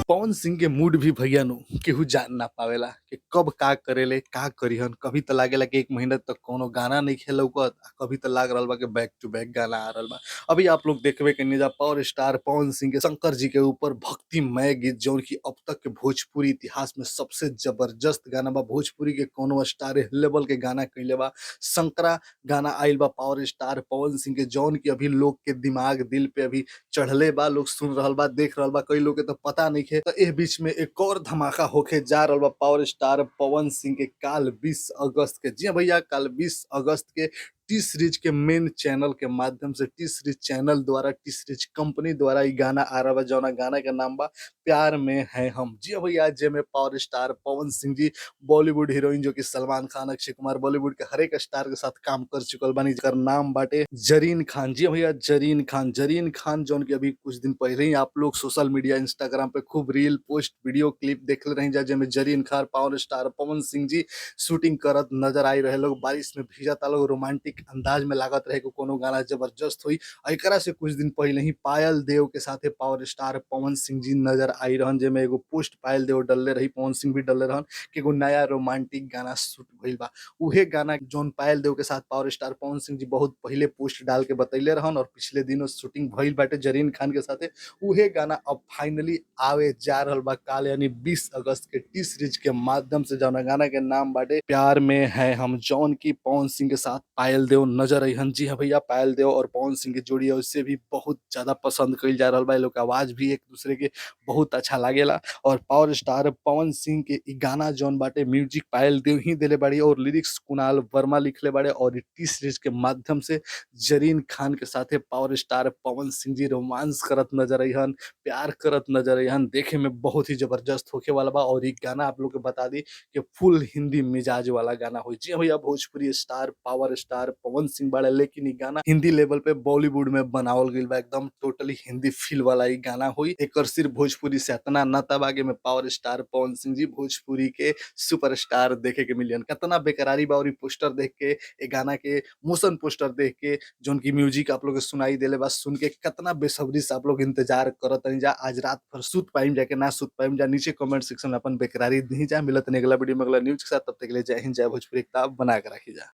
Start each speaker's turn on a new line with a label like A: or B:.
A: पवन सिंह के मूड भी भैया नु केहू जान ना पावेला कि कब का करेले, का करिहन। कभी त लागेला कि 1 महीना तक कोनो गाना नइखे लौकत आ कभी त लाग रहल बा कि बैक टू बैक गाना आ रहल बा। अभी आप लोग देखबे कइनी जा पावर स्टार पवन सिंह के शंकर जी के ऊपर भक्तिमय गीत जौन की अब तक के भोजपुरी इतिहास में सबसे जबरदस्त गाना बा। भोजपुरी के कोनो स्टार एह लेवल के गाना कइले बा। शंकरा गाना आइल बा पावर स्टार पवन सिंह के जौन की अभी लोग के दिमाग दिल पे अभी चढ़ले बा, लोग सुन रहल बा, देख रहल बा, कई लोग के त पता नइखे। त एह बीच में एक और धमाका होखे जा रहल बा पावर स्टार पवन सिंह के काल 20 अगस्त के। जी हाँ भैया, काल 20 अगस्त के टी सीरीज के मेन चैनल के माध्यम से टी सीरीज चैनल द्वारा टी सीरीज कंपनी द्वारा इ गाना आ रहल बा, जौना गाना के नाम बा प्यार में है हम। जी हाँ भैया, जेमे power star Pawan Singh ji Bollywood heroine जो कि सलमान खान, अक्षय कुमार, बॉलीवुड के हर एक स्टार के साथ काम कर चुकल बानी, जेकर नाम बाटे जरीन खान। जी हाँ भैया, जरीन खान। जरीन खान जौन की अभी कुछ दिन पहले ही आप लोग सोशल मीडिया इंस्टाग्राम पे खूब रील, पोस्ट, वीडियो क्लिप देखले रही जा, जेमे जरीन खान, power star Pawan Singh ji shooting करत नजर आई रहे लोग, बारिश में भीजता लोग, रोमांटिक अंदाज में लागत रहे कि कोनो गाना जबरदस्त हुई। एकरा से कुछ दिन पहले ही पायल देव के साथे पावर स्टार पवन सिंह जी नजर आई रहन, जेमे एगो पोस्ट पायल देव डलले रही, पवन सिंह भी डलले रहन कि एगो नया रोमांटिक गाना शूट भइल बा। उहे गाना जौन पायल देव के साथ पावर स्टार पवन सिंह जी बहुत पहिले पोस्ट डाल के बतैले रहन और पिछले दिनों शूटिंग भइल बाटे जरीन खान के साथे, उहे गाना अब फाइनली आवे जा रहल बा काल यानी 20 अगस्त के टी सीरीज के माध्यम से, जौना गाना के नाम बाटे प्यार में है हम, जौन की पवन सिंह के साथ पायल देव नजर अइहन। जी हाँ भैया, पायल देव और पवन सिंह के जोड़ी उससे भी बहुत ज्यादा पसंद कइल जा रहल बा। इ लोग के आवाज भी एक दूसरे के बहुत अच्छा लागेला और पावर स्टार पवन सिंह के इ गाना जौन बाटे म्यूजिक पायल देव ही देले बाड़ी और लिरिक्स कुणाल वर्मा लिखले बाड़े और इ टी सीरीज के माध्यम से जरीन खान के साथे power star Pawan Singh ji romance करत नजर अइहन, प्यार करत नजर अइहन। देखे में बहुत ही जबरदस्त होखे वाला बा और इ गाना आप लोग के बता दी कि फुल हिंदी मिजाज वाला गाना होई। जी हाँ भैया, Bhojpuri star power star Pawan Singh बाड़े, लेकिन इ गाना हिंदी लेवल पे बॉलीवुड में बनावल गइल बा। एकदम टोटली हिंदी फील वाला इ गाना होई। एकर सिर्फ भोजपुरी से एतना नाता बा कि एमे पावर स्टार पवन सिंह जी भोजपुरी के सुपरस्टार देखे के मिलियन। केतना बेकरारी बा और इ पोस्टर देख के, ए गाना के मोशन पोस्टर देख के जौन की म्यूजिक आप लोग के सुनाई देले बा, सुन के केतना बेसब्री से आप लोग इंतजार करत जा। आज रात भर सुत पाइम जा के ना सुत पाइम जा, नीचे कमेंट सेक्शन में अपन बेकरारी दी जा। मिलत नहीं अगला वीडियो में अगला न्यूज के साथ, तब तक के लिए जय हिंद, जय भोजपुरी, एकता बना के रखी जा।